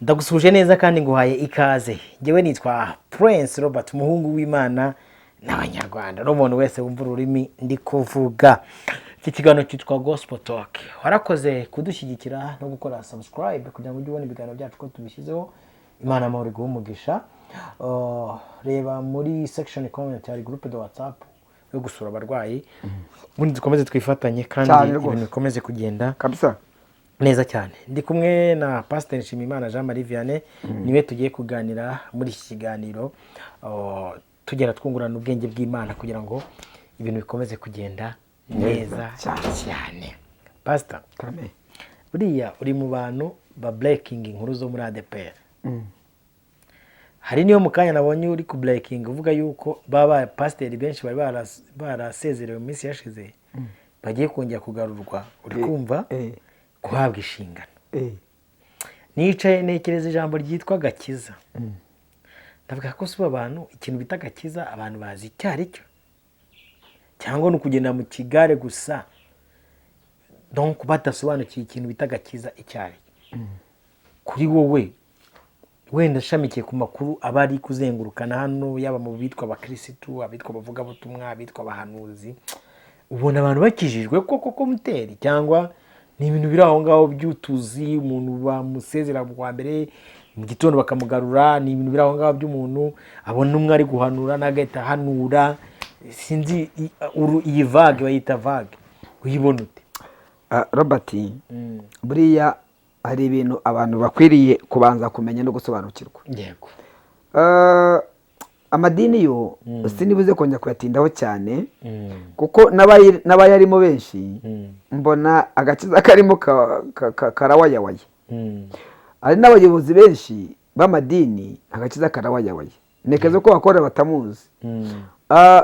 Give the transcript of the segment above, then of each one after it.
Ndagusuhuje neza kandi nguhaye ikaze. Ngewe nitwa Prince Robert, umuhungu w'Imana n'Abanyarwanda n'umuntu wese wumva ururimi ndi kuvuga. Iki kiganiro cyitwa Gospel Talk. Warakoze kudushyigikira no gukora subscribe kugira ngo ujye ubona ibiganiro byacu ko tubishyizeho. Imana amahoro iguhe umugisha. Reba muri section comment, hari groupe de WhatsApp yo gusura abarwayi, ubundi dukomeze twifatanye kandi Cyane rwose. ibintu bikomeze kugenda kabisa neza cyane. Ndi kumwe na Pasiteri Nshimiyimana Jean Marie Vianney, niwe tugiye kuganira muri iki kiganiro, tugenda twungurana ubwenge bw'Imana kugira ngo ibintu bikomeze kugenda neza cyane. cyane. Pasita, Karame. buriya uri mu bantu ba breaking inkuru zo muri ADEPR. Hari niyo mu kanya nabonye uri ku breaking uvuga yuko baba pasiteri benshi bari barasezerewe mu minsi yashize bagiye kongera kugarurwa, uri kumva, guhabwa inshingano. Nicaye ntekereza ijambo ryitwa agakiza, ndavuga ko si abantu ikintu bita agakiza abantu bazi icyo ari cyo, cyangwa ni ukugenda mu kigare gusa, donc badasobanukiwe ikintu bita agakiza icyo ari cyo. Kuri wowe, wenda ashamikiye ku makuru aba ari kuzengurukana hano, yaba mu bitwa abakirisitu, abitwa abavugabutumwa, abitwa abahanuzi, ubona abantu bakijijwe koko komuteri, cyangwa ni ibintu biri aho ngaho by'utuzi, umuntu bamusezera bwa mbere mu gitondo bakamugarura, ni ibintu biri aho ngaho by'umuntu abona umwe ari guhanura n'agahita ahanura? Sinzi iyi vague bayita vague, uyibona ute? Ah, Robert, buriya hari ibintu abantu bakwiriye kubanza kumenya no gusobanukirwa. Amadini yo sinibuze kongera kuyatindaho cyane, kuko n'abayarimo benshi mbona agakiza karimo karawayawaye. Hari n'abayobozi benshi b'amadini, agakiza karawayawaye, ntekereza ko bakora batamuzi.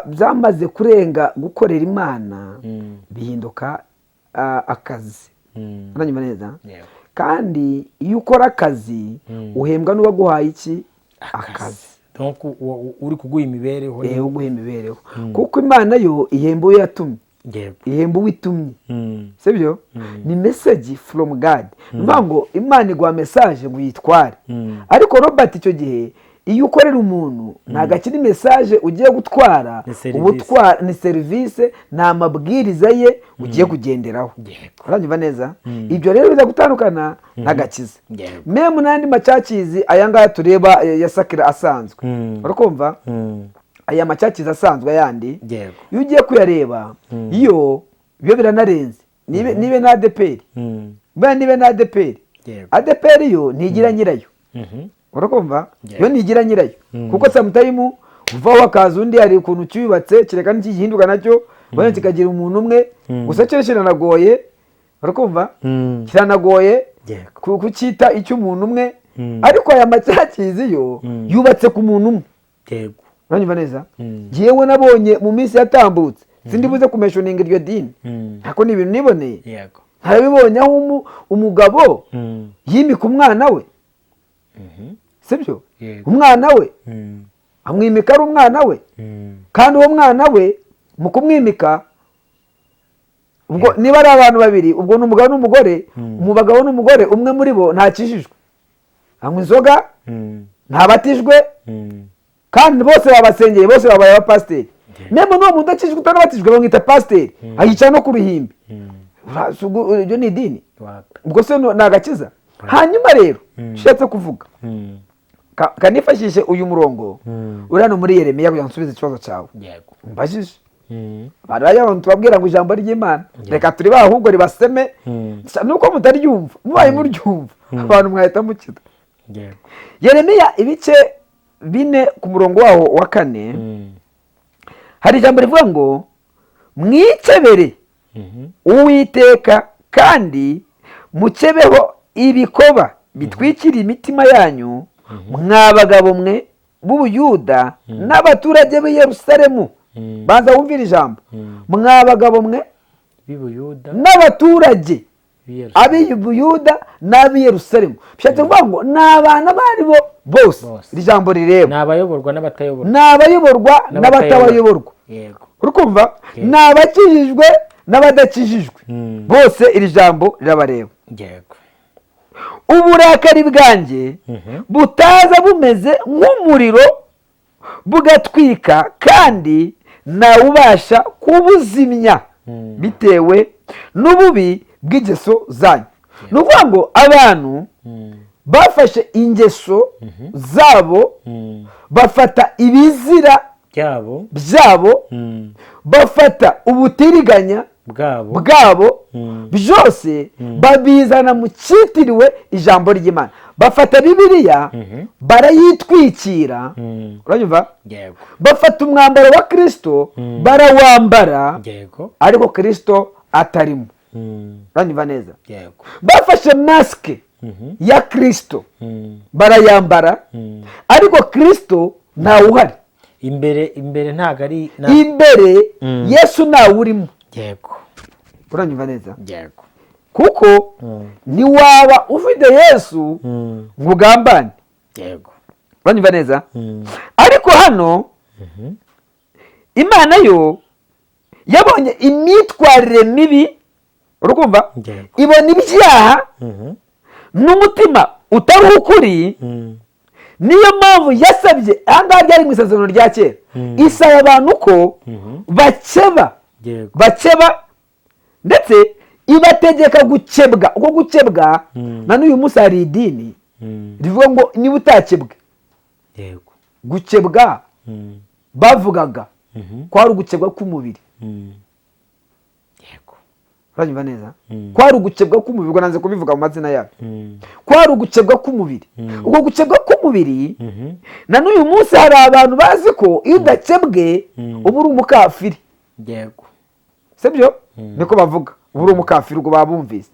Byamaze kurenga gukorera Imana, bihinduka akazi. Uranyumva neza? Yego. Kandi iyo ukora akazi uhembwa n'uwaguhaye iki? Akazi. Donc uri kuguha imibereho. Uguha imibereho, kuko Imana yo ihemba uwo yatumye, ihemba uwo itumye. Sibyo? Ni message from God. Ni ukuvuga ngo Imana iguha message ngo uyitware. Ariko Robert, icyo gihe iyo ukorera umuntu ntabwo akiri message ugiye gutwara. Ni serivisi. Uba utwara ni serivisi, ni amabwiriza ye ugiye kugenderaho. Uranyumva neza? Ibyo rero biza gutandukana n'agakiza. Même n'andi ma churches aya ngaya tureba, ya secular asanzwe, urakumva, aya ma churches asanzwe ayandi, iyo ugiye kuyareba yo byo biranarenze. Nibe na ADEPR, buriya nibe na ADEPR, ADEPR yo ntigira nyirayo. Urakumva? Yo ntigira nyirayo, kuko sometime uvaho hakaza undi. Hari ukuntu cyubatse, kereka n'ikigihinduka nacyo wenda kikagira umuntu umwe gusa, cyo kiranagoye, urakumva? Kiranagoye kucyita icy'umuntu umwe. Ariko aya ma churches yo yubatse ku muntu umwe. Uranyumva neza? Njyewe nabonye mu minsi yatambutse, sindi buze kumentioninga iryo dini, ariko ni ibintu niboneye. Ntarabibonye aho umugabo yimika umwana we, sibyo? Yego. Umwana we amwimika ari umwana we, kandi uwo mwana we mu kumwimika, ubwo niba ari abantu babiri, ubwo ni umugabo n'umugore, mu bagabo n'umugore umwe muri bo ntakijijwe, anywa inzoga, ntabatijwe, kandi bose babasengeye, bose babaye abapasiteri. Même n'uwo muntu udakijijwe, utanabatijwe, bamwita pasiteri, ayicara no ku ruhimbi. Ibyo ni idini? Wapi. Ubwo se ni agakiza? Hanyuma rero ushatse kuvuga, kanifashishe uyu murongo uri hano muri Yeremiya kugira ngo nsubize ikibazo cyawe mbajije. Abantu bajya abantu tubabwira ngo ijambo ry'Imana reka turibaha, ahubwo ribaseme. Nuko mutaryumva, mubaye muryumva abantu mwahita mukira. Yeremiya ibice 4 ku murongo waho wa 4, hari ijambo rivuga ngo: "Mwikebere Uwiteka kandi mukebeho ibikoba bitwikiriye imitima yanyu, mwa bagabo mwe b'Ubuyuda n'abaturage b'i Yerusalemu." Banza wumvire ijambo: mwa bagabo mwe b'Ibuyuda n'abaturage b'i Yerusalemu. Ab'i Buyuda n'ab'i Yerusalemu, bishatse kuvuga ngo ni abantu abo ari bo bose Bose. iri jambo rireba. Ni abayoborwa n'abatayoborwa. Ni abayoborwa n'abatabayoborwa. Uri kumva? Ni abakijijwe n'abadakijijwe, bose iri jambo rirabareba. Uburakari bwanjye butaza bumeze nk'umuriro bugatwika, kandi ntawubasha kubuzimya bitewe n'ububi bw'ingeso zanyu. Ni ukuvuga ngo abantu bafashe ingeso zabo, bafata ibizira byabo, byabo, bafata ubutiriganya bwabo, bwabo, byose babizana mu cyitiriwe ijambo ry'Imana. Bafata Bibiliya barayitwikira. Uranyumva? Yego. Bafata umwambaro wa Kirisito barawambara, ariko Kirisito atarimo. Uranyumva neza? Yego. Bafashe masike ya Kirisito barayambara, ariko Kirisito ntawuhari. Imbere ntabwo ari Imbere Yesu ntawurimo. Uranyumva neza? Yego. Kuko ntiwaba ufite Yesu ngo ugambane. Uranyumva neza? Ariko hano Imana yo yabonye imyitwarire mibi, urakumva? Yego. Ibona ibyaha n'umutima utari ukuri. Niyo mpamvu yasabye, ahangaha byari mu Isezerano rya Kera, isaba abantu ko bakeba, bakeba, ndetse ibategeka gukebwa. Uko gukebwa, na n'uyu munsi hari idini rivuga ngo niba utakebwe, gukebwa bavugaga ko ari ugukebwa k'umubiri. Uranyumva neza? Ko ari ugukebwa k'umubiri, ubwo nanze kubivuga mu mazina yabyo. Ko ari ugukebwa k'umubiri. Ubwo gukebwa k'umubiri, na n'uyu munsi hari abantu bazi ko iyo udakebwe uba uri umukafiri. Sibyo? Niko bavuga, uba uri umukafiri, ubwo babumvise.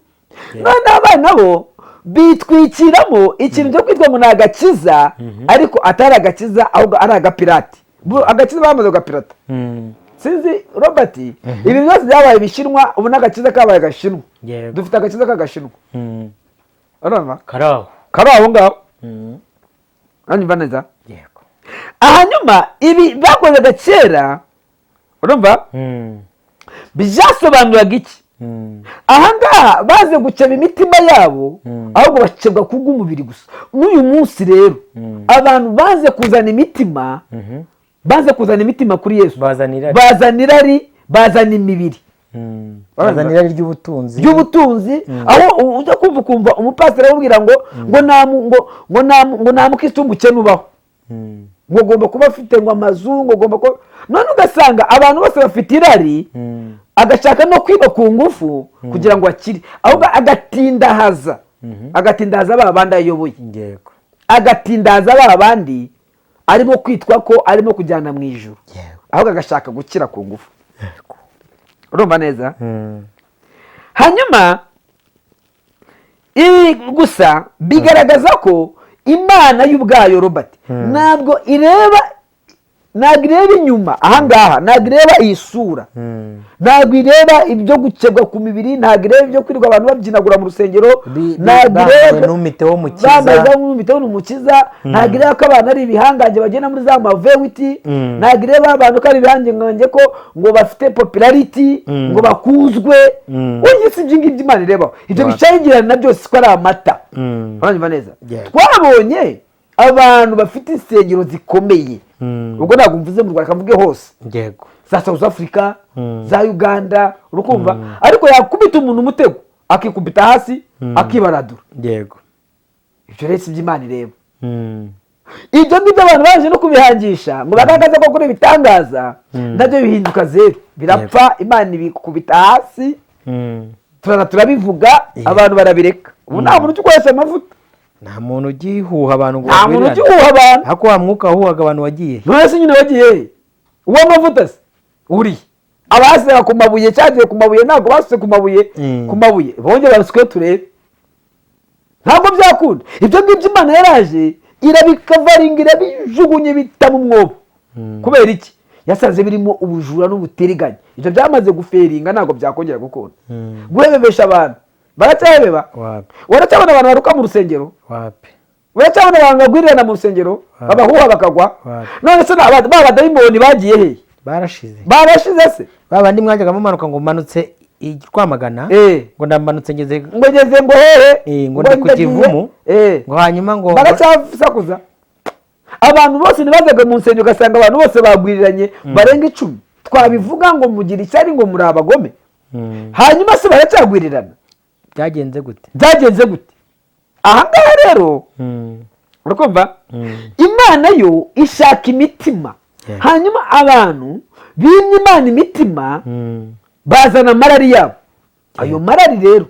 None abana bo bitwikiramo ikintu cyo kwitwa ngo ni agakiza, ariko atari agakiza, ahubwo ari agapirati. Agakiza bamaze kugapirata. Sinzi Robert, ibi byose byabaye ibishinwa, ubu n'agakiza kabaye agashinwa. Dufite agakiza k'agashinwa. Urumva? Kari aho. Kari aho ngaho. Uranyumva neza? Yego. Hanyuma ibi bakozaga kera, urumva, byasobanuraga iki? Ahangaha baze gukeba imitima yabo, ahubwo bakebwa kubw'umubiri gusa. N'uyu munsi rero abantu baze kuzana imitima, baze kuzana imitima kuri Yesu, Bazana irari. Bazana irari, bazana imibiri. Bazana irari ry'ubutunzi. Ry'ubutunzi, aho ujya kumva ukumva umupasiteri amubwira ngo nta mu- ngo ngo nta mu- ngo nta mukristo w'umukene ubaho, ngo agomba kuba afite ngo amazu, ngo agomba kuba. None ugasanga abantu bose bafite irari, agashaka no kwiba ku ngufu kugira ngo akire, ahubwo agatindahaza ba bandi ayoboye, agatindahaza ba bandi arimo kwitwa ko arimo kujyana mu ijuru, ahubwo agashaka gukira ku ngufu. Urumva neza? Hanyuma ibi gusa bigaragaza ko Imana y'ubwayo, Robert, ntabwo ireba, ntabwo ireba inyuma ahangaha, ntabwo ireba iyi sura, ntabwo ireba ibyo gukebwa ku mibiri, ntabwo ireba ibyo kwirirwa abantu babyinagura mu rusengero, ntabwo bambaye ireba n'umwitero w'umukiza. Bambaye n'umwitero w'umukiza. Ntabwo ireba ko abantu ari ibihangange bagenda muri za mavewiti. Ntabwo ireba abantu ko ari ibihangange, ko ngo bafite popularity, ngo bakuzwe. Oya, si ibyo ngibyo Imana irebaho. Ibyo bishayigirana byose ko ari amata. Uranyumva neza? Yeah. Twabonye abantu bafite insengero zikomeye, ubwo ntabwo mvuze mu Rwanda, mvuge hose, za South Africa, za Uganda, urukumva, ariko yakubita umuntu umutego akikubita hasi akibaradura. Ibyo rero si ibyo Imana ireba. Ibyo ngibyo abantu baje no kubihangisha ngo bagaragaze ko kuri ibitangaza, nabyo bihinduka zeru, birapfa, Imana ibikubita hasi. Turabivuga, abantu barabireka. Ubu nta muntu ugikoresha amavuta. Nta muntu ugihuha abantu ngo Nta muntu bagwirirane. ugihuha abantu. Ariko wa mwuka wahuhaga abantu wagiye? None se nyine wagiye he? Uw'amavuta se uri abaseka ku mabuye cyagiye ku mabuye, ntabwo basutse ku mabuye, ku mabuye bongere basuke turebe, ntabwo byakunda. Ibyo ngibyo Imana yaraje irabikavaringa, irabijugunya, bita mu mwobo. Kubera iki? Yasanze birimo ubujura n'ubutiriganya. Ibyo byamaze guferinga, ntabwo byakongera gukunda. Guhebebesha abantu, baracyahebeba. Wapi. Waracyabona abantu baruka mu rusengero? Wapi. Uracyabona abantu bagwirirana mu rusengero, babahuha bakagwa? Wapi. None se ba badayimoni bagiye he? Barashize. Barashize se? Ba bandi mwajyaga mumanuka ngo manutse. i Rwamagana, ngo ndamanutse ngeze ngo ngeze ngo hehe, ngo ndi ku ndagiye. Kivumu, ngo hanyuma ngo Baracyasakuza. Abantu bose ntibazaga mu nsengero, ugasanga abantu bose bagwiriranye barenga 10. Twabivuga ngo mugira ishyari, ngo muri abagome. Hanyuma se baracyagwirirana? Byagenze gute? Byagenze gute? Aha ngaha rero, urakumva, Imana yo ishaka imitima. Hanyuma abantu bimye Imana imitima, bazana amarari yabo. Ayo marari rero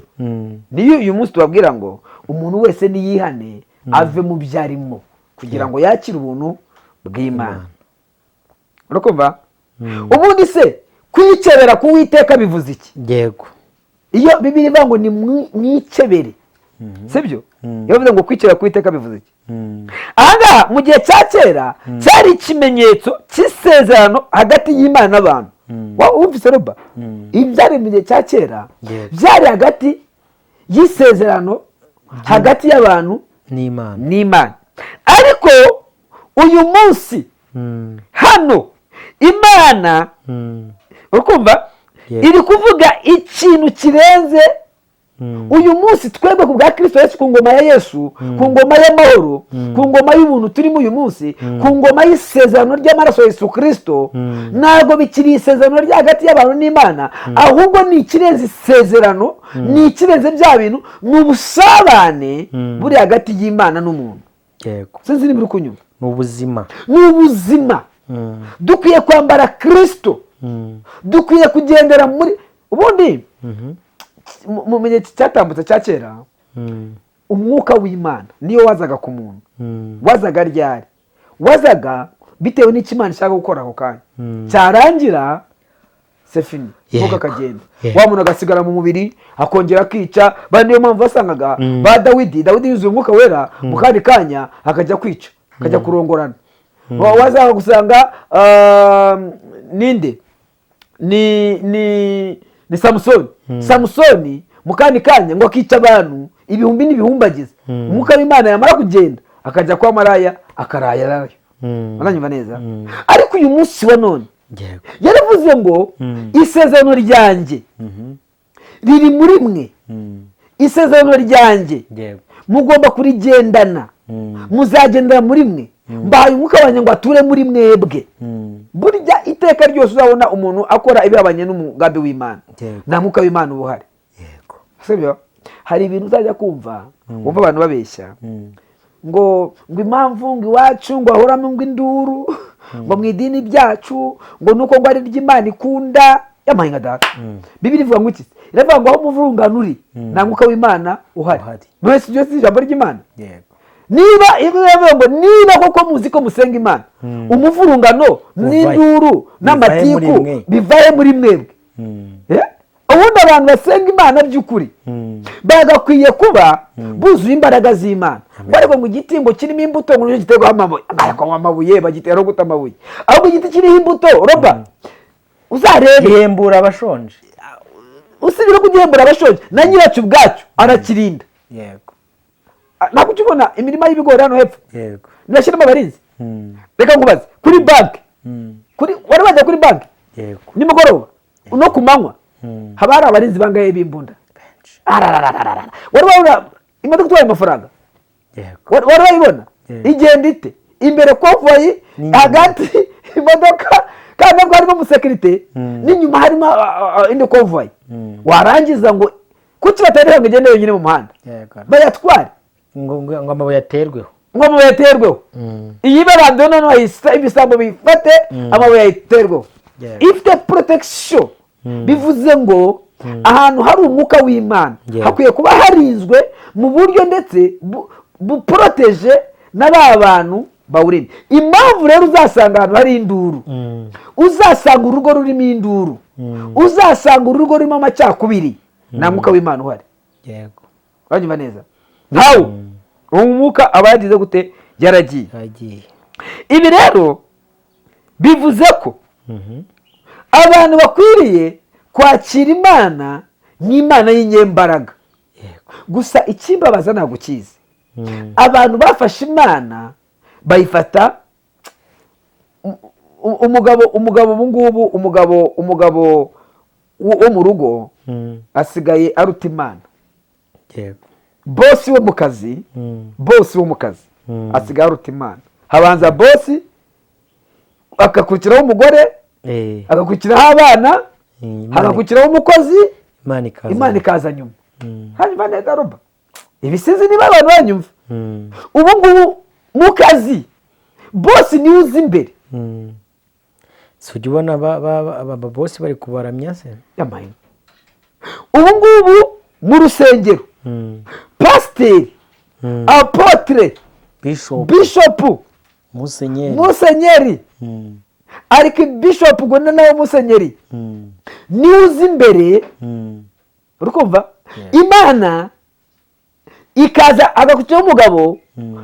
niyo uyu munsi tubabwira ngo umuntu wese niyihane, ave mu byo arimo kugira ngo yakire ubuntu bw'Imana. Urakumva? Ubundi se kwikebera ku Witeka bivuze iki? Iyo Bibiliya ivuga ngo ni mwikebere, sibyo? Iyo bavuze ngo kwikebera ku Witeka bivuze iki? Ahangaha mu gihe cya kera cyari ikimenyetso cy'isezerano hagati y'Imana n'abantu. Wumvise roba? Ibi byari mu gihe cya kera, byari hagati y'isezerano hagati y'abantu n'Imana. n'Imana. Ariko uyu munsi hano Imana, urikumva, iri kuvuga ikintu kirenze. Uyu munsi twebwe ku bwa Kirisito Yesu, ku ngoma ya Yesu, ku ngoma y'amahoro, ku ngoma y'ubuntu turimo uyu munsi, ku ngoma y'isezerano ry'amaraso ya Yesu Kirisito, ntabwo bikiri isezerano riri hagati y'abantu n'Imana, ahubwo ni ikirenze isezerano, ni ikirenze bya bintu, ni ubusabane buri hagati y'Imana n'umuntu. Sinzi niba uri kunyumva. Ni ubuzima. Ni ubuzima. Dukwiye kwambara Kirisito, dukwiye kugendera muri ubundi mu gihe cyatambutse cya kera, umwuka w'Imana niyo wazaga ku muntu. Wazaga ryari? Wazaga bitewe n'icyo Imana ishaka gukora ako kanya. Cyarangira, c'est fini, umwuka akagenda, wa muntu agasigara mu mubiri, akongera akica. Ba niyo mpamvu wasangaga ba Dawidi, Dawidi yuzuye Umwuka Wera, mu kandi kanya akajya kwica, akajya kurongorana. Wazaga gusanga ninde, ni Samusoni. Samusoni mu kandi kanya ngo akica abantu ibihumbi n'ibihumbagiza. Umwuka w'Imana yamara kugenda, akajya kwa maraya, akarayarayo. Uranyumva neza? Ariko uyu munsi wa none yaravuze ngo isezerano ryanjye riri muri mwe, isezerano ryanjye mugomba kurigendana, muzagendera muri mwe, mbahaye umwuka wanjye ngo ature muri mwebwe. Burya iteka ryose uzabona umuntu akora ibihabanye n'umugambi w'Imana, nta mwuka w'Imana uba uhari. Sibyo? Hari ibintu uzajya kumva, wumva abantu babeshya ngo impamvu ngo iwacu ngo hahoramo ngo induru, ngo mu idini ryacu, ngo nuko ngo ari ry'Imana ikunda y'amahinga data. Bibiliya ivuga ngo iki? Iravuga ngo aho umuvurungano uri, nta mwuka w'Imana uhari. Uhari. None si byo, si ijambo ry'Imana? Yego. Niba iravuga ngo niba koko muzi ko musenga Imana, umuvurungano n'induru Bivahe muri n'amatiku mwe. bivahe muri mwebwe. Eh? Ubundi abantu basenga Imana by'ukuri bagakwiye kuba buzuye imbaraga z'Imana. Ngo ariko ngo igiti ngo kirimo imbuto ngo nicyo giterwaho amabuye. Ariko amabuye bagiteraho gute amabuye? Ahubwo igiti kiriho imbuto, roba, uzarebe, gihembura abashonje. Usibye no kugihembura abashonje, na nyiracyo ubwacyo arakirinda. Ntabwo ujya ubona imirima y'ibigori hano hepfo? Yego. Ntibashyiramo abarinzi? Reka nkubaze, kuri banki, kuri wari wajya kuri banki Yego. nimugoroba no ku manywa, haba hari abarinzi bangahe b'imbunda? Benshi. Ararararara. Wari wabona imodoka itwaye amafaranga? Yego. Wari wayibona? Yego. Igenda ite? Imbere convoy, N'inyuma. hagati imodoka, kandi nabwo harimo umusekirite, n'inyuma harimo indi convoy. Warangiza ngo kuki batareka ngo igende yonyine mu muhanda, bayatware? Ngo amabuye aterweho. Ngo amabuye aterweho. Iyi baranduye noneho ibisambo bifate amabuye ayiterweho. Ifite protection. Bivuze ngo ahantu hari umwuka w'Imana hakwiye kuba harinzwe mu buryo ndetse buporoteje na ba bantu bawurinda. Impamvu rero uzasanga ahantu hari induru, uzasanga urugo rurimo induru, uzasanga urugo rurimo amacakubiri, nta mwuka w'Imana uhari. Uranyumva neza? Ntawo. Uwo mwuka aba yagize gute? Yaragiye. Yagiye. Ibi rero bivuze ko abantu bakwiriye kwakira Imana nk'Imana y'inyembaraga. Gusa ikimbabaza ntabwo ukizi. Abantu bafashe Imana bayifata umugabo ubu ngubu umugabo wo mu rugo asigaye aruta Imana. Bosi wo mu kazi, bosi wo mu kazi asigaye aruta Imana. Habanza bosi, agakurikiraho umugore, agakurikiraho abana, hagakurikiraho umukozi, Imana ikaza. Imana ikaza nyuma. Hanyuma neza roba ibi, sinzi niba abantu banyumva. Ubu ngubu mu kazi bosi niwe uza imbere. Si ujya ubona aba bosi bari kubaramya se? Y'amahina. Ubu ngubu mu rusengero, pasiteri, apôtre, bishop, bishopu, musenyeri, musenyeri, ariko bishopu ubwo ni nawe musenyeri, niwe uza imbere. Uri kumva? Imana ikaza, agakurikiraho umugabo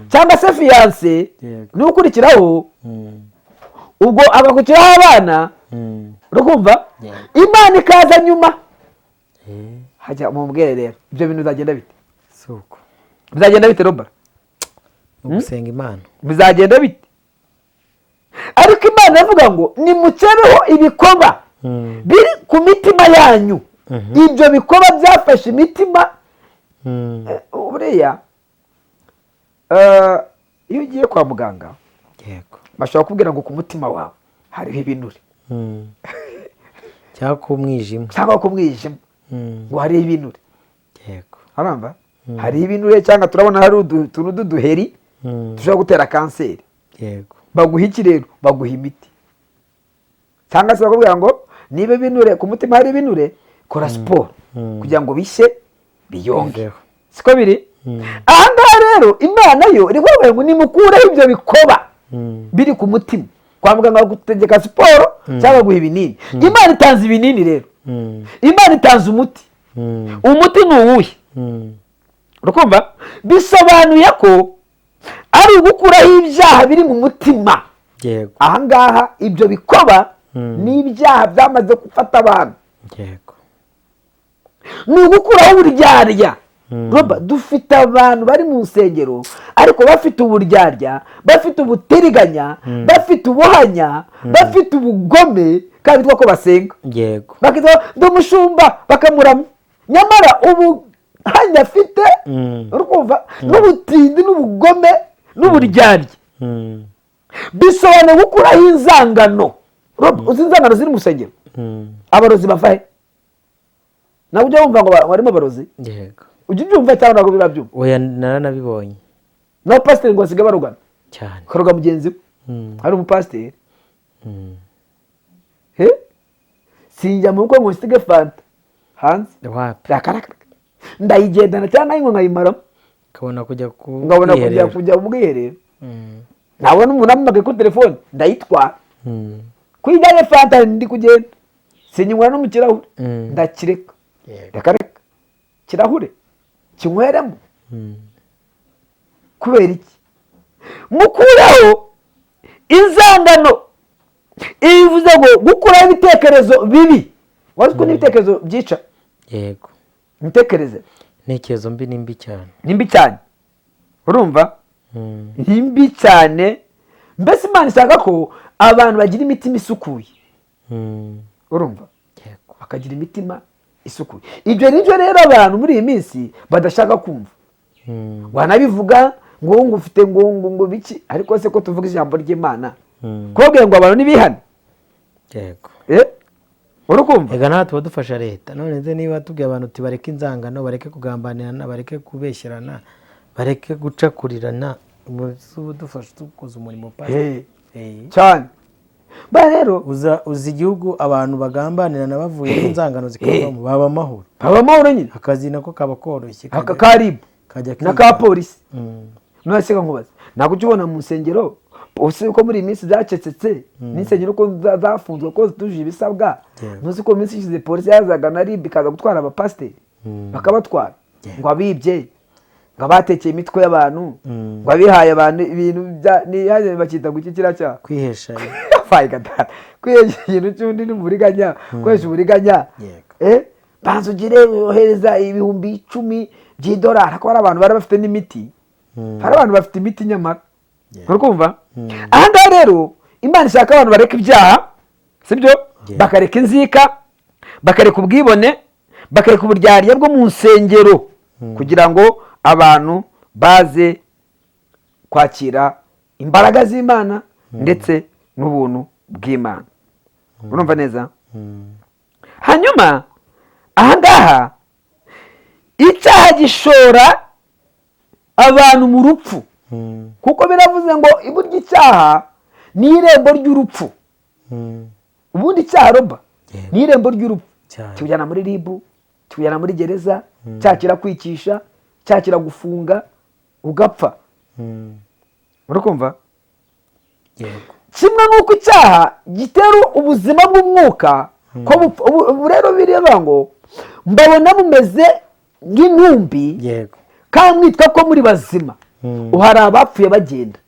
cyangwa se fiancé, niwe ukurikiraho, ubwo agakurikiraho abana. Uri kumva? Yeah. Imana ikaza nyuma. Hajya mubwire rero, ibyo bintu bizagenda bite? Si uko. Bizagenda bite, Robert? Ni ugusenga Imana. Bizagenda bite? Ariko Imana iravuga ngo nimukebeho ibikoba biri ku mitima yanyu. Ibyo bikoba byafashe imitima. Buriya iyo ugiye kwa muganga, bashobora kukubwira ngo ku mutima wawe hariho ibinure, Cyangwa ku mwijima. Cyangwa ku mwijima ngo hariho ibinure. Aramba hariho ibinure, cyangwa turabona hari utuntu tw'uduheri dushobora gutera kanseri. Baguha iki rero? Baguha imiti, cyangwa se bakubwira ngo niba ibinure ku mutima hari ibinure, kora siporo kugira ngo bishye biyonge. Biveho. Siko biri? Aha ngaha rero Imana yo iri kuvuga ngo nimukureho ibyo bikoba biri ku mutima. Kwa muganga bagutegeka siporo cyangwa baguha ibinini. Imana itanze ibinini rero. Imana itanze umuti. Umuti ni uwuhe? Urakumva, bisobanuye ko ari ugukuraho ibyaha biri mu mutima. Aha ngaha ibyo bikoba ni ibyaha byamaze gufata abantu. Ni ugukuraho uburyarya. Roba, dufite abantu bari mu nsengero ariko bafite uburyarya, bafite ubutiriganya, bafite ubuhanya, bafite ubugome, kandi bitwa ko basenga. Bakitwa ndi umushumba, bakamuramya, nyamara ubuhanya afite, uri kumva, n'ubutindi n'ubugome n'uburyarya. Bisobanuye gukuraho inzangano. Roba, uzi inzangano ziri mu rusengero? Abarozi bava he? Ntabwo ujya wumva ngo barimo abarozi? Yego. Ujya ubyumva cyangwa ntabwo birabyumva? Oya, naranabibonye. N'abapasiteri ngo basigaye barugana, Cyane. bakaroga mugenzi we. Hari umupasiteri, he sinjya mu bukwe ngo nsige fanta hanze. Wapi. Rakarakara, ndayigendana cyangwa nkayinywa nkayimaramo. Ukabona kujya ku Nkabona kujya bwiherero. Kujya mu bwiherero. Nabona umuntu ampamagaye kuri telefone, ndayitwara. Kuyijyanye fanta ndi kugenda, sinyinywa no mu kirahure. Ndakireka. Reka reka, kirahure kinyweremo. Kubera iki? Mukureho inzangano. Ibi bivuze ngo gukuraho ibitekerezo bibi. Wazi ko n'ibitekerezo byica? Yego. Imitekerereze. Intekerezo mbi ni mbi cyane. Ni mbi cyane, urumva? Ni mbi cyane. Mbese Imana ishaka ko abantu bagira imitima isukuye. Urumva? Yego. Bakagira imitima isukuye. Ibyo nibyo rero abantu muri iyi minsi badashaka kumva. Wanabivuga ngo ufite ngo biki, ariko se ko tuvuga ijambo ry'Imana, kubabwira ngo abantu ntibihane? Yego. Eh, uri kumva? Ega natwe tuba dufasha leta. None se niba tubwiye abantu uti bareke inzangano, bareke kugambanirana, bareke kubeshyerana, bareke gucakurirana, ubu uba dufasha, dukoze umurimo, pastor. Cyane ba rero. Uza igihugu abantu bagambanirana bavuyemo, inzangano zikavamo, baba amahoro. Haba amahoro nyine. Akazi nako kaba koroshye. Aka ka RIB kajya na kiga. Ka polisi. None se nkubaze, ntabwo ujya ubona mu nsengero uzi ko muri iyi minsi zacecetse, n'insengero ko zafunzwe ko zitujuje ibisabwa? Ntuzi ko mu minsi ishize polisi yazaga na RIB ikaza gutwara abapasiteri, bakabatwara ngo abibye, ngo abatekeye imitwe y'abantu, ngo abihaye abantu ibintu bya bakita ngo iki kiriya cyaha? Kwihesha. Fayi gatanu, kwihesha ikintu cy'undi ni uburiganya, kwihesha uburiganya. Banza ugire wohereza 10,000 by'idolari. Ariko hari abantu bari bafite n'imiti. Hari abantu bafite imiti nyamara. Uri kumva? Aha ngaha rero Imana ishaka abantu bareka ibyaha, sibyo? Yeah. Bakareka inzika. bakareka ubwibone, bakareka uburyarya bwo mu nsengero, kugira ngo abantu baze kwakira imbaraga z'Imana ndetse n'ubuntu bw'Imana. Urumva neza? Hanyuma ahangaha icyaha gishora abantu mu rupfu, kuko biravuze ngo burya icyaha ni irembo ry'urupfu. Ubundi icyaha, roba, ni irembo ry'urupfu. Kikujyana muri RIB, kikujyana muri gereza, cyaha kirakwicisha, cyaha kiragufunga ugapfa. Urakumva? Yego. Kimwe n'uko icyaha gitera ubuzima bw'umwuka ko bupfa. Ubu rero bireba ngo mbabona mumeze nk'intumbi kandi mwitwa ko muri bazima. Ubu hari abapfuye bagenda,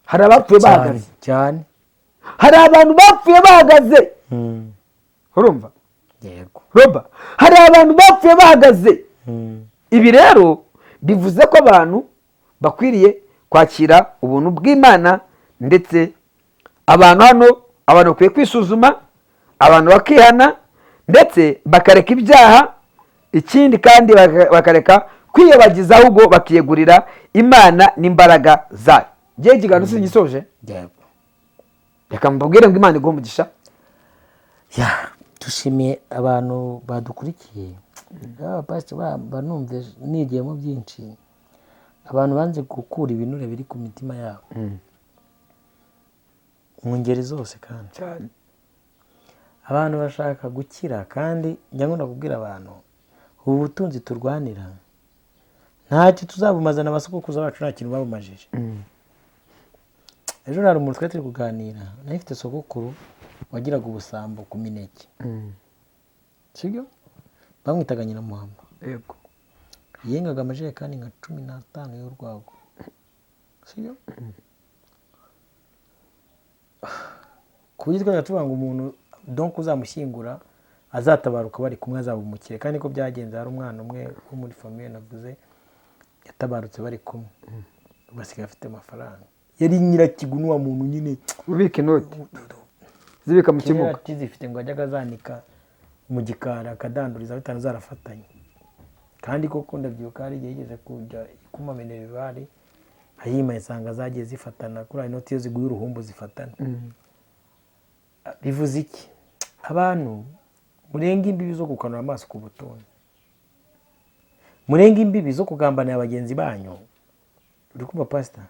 hari abapfuye bahagaze, cyane. Hari abantu bapfuye bahagaze. Urumva? Yego. Roba, hari abantu bapfuye bahagaze. Ibi rero bivuze ko abantu bakwiriye kwakira ubuntu bw'Imana, ndetse abantu hano, abantu bakwiye kwisuzuma, abantu bakihana ndetse bakareka ibyaha. Ikindi kandi bakareka kwiyobagiza, ahubwo bakiyegurira Imana n'imbaraga zayo. Ngewe ikiganiro singisoje. Yego. Reka mbabwire ngo Imana iguhe umugisha. Ya, dushimiye abantu badukurikiye. Abapasiteri banumve nigiyemo byinshi. Abantu banze gukura ibinure biri ku mitima yabo mu ngeri zose, kandi cyane. Abantu bashaka gukira, kandi njya nkunda kubwira abantu, ubu butunzi turwanira ntacyo tuzabumaza, na basogokuruza bacu nta kintu babumajije. Ejo hari umuntu twari turi kuganira, nawe ifite sogokuru wagiraga ubusambo ku mineke, sibyo? Bamwitaga Nyiramuhamba. Yengaga amajerekani nka 15 y'urwagwa, sibyo? Ku buryo twajya tuvuga ngo umuntu donc uzamushyingura azatabaruka bari kumwe, azaba umukire. Kandi niko byagenze. Hari umwana umwe wo muri famille navuze yatabarutse bari kumwe, basigaye afite amafaranga. Yari nyirakigunu wa muntu nyine. Ubika inoti, zibika mu kera kimuga. Tizifite ngo ajyaga azanika mu gikari akadanduriza bitanu zarafatanye. Kandi koko ndabyibuka, hari igihe yigeze kujya kumamenera ibari ayima, nsanga zagiye zifatana kuri ayo inoti, iyo ziguye uruhumbu zifatana. Bivuze iki? Abantu murenga imbibi zo gukanura amaso ku butunzi, murenga imbibi zo kugambanira bagenzi banyu. Uri kumva, pasita,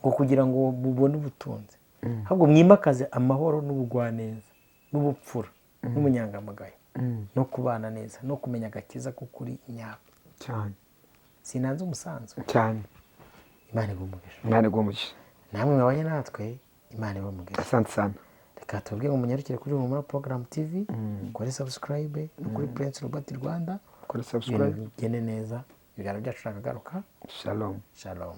ngo kugira ngo mubone ubutunzi, ahubwo mwimakaze amahoro n'ubugwaneza n'ubupfura n'ubunyangamugayo no kubana neza no kumenya agakiza k'ukuri nyako. Cyane. Sinanze umusanzu. Cyane. Imana iguhe umugisha. Imana iguhe umugisha. Namwe mwabanye natwe, Imana ibahe umugisha. Asante sana. Reka tubabwire ngo munyarukire kuri Humura Program TV, kuri subscribe no kuri Prince Robert Rwanda. Kuri subscribe. Ibintu bigende neza, ibiganiro byacu nakagaruka. Shalom. Shalom.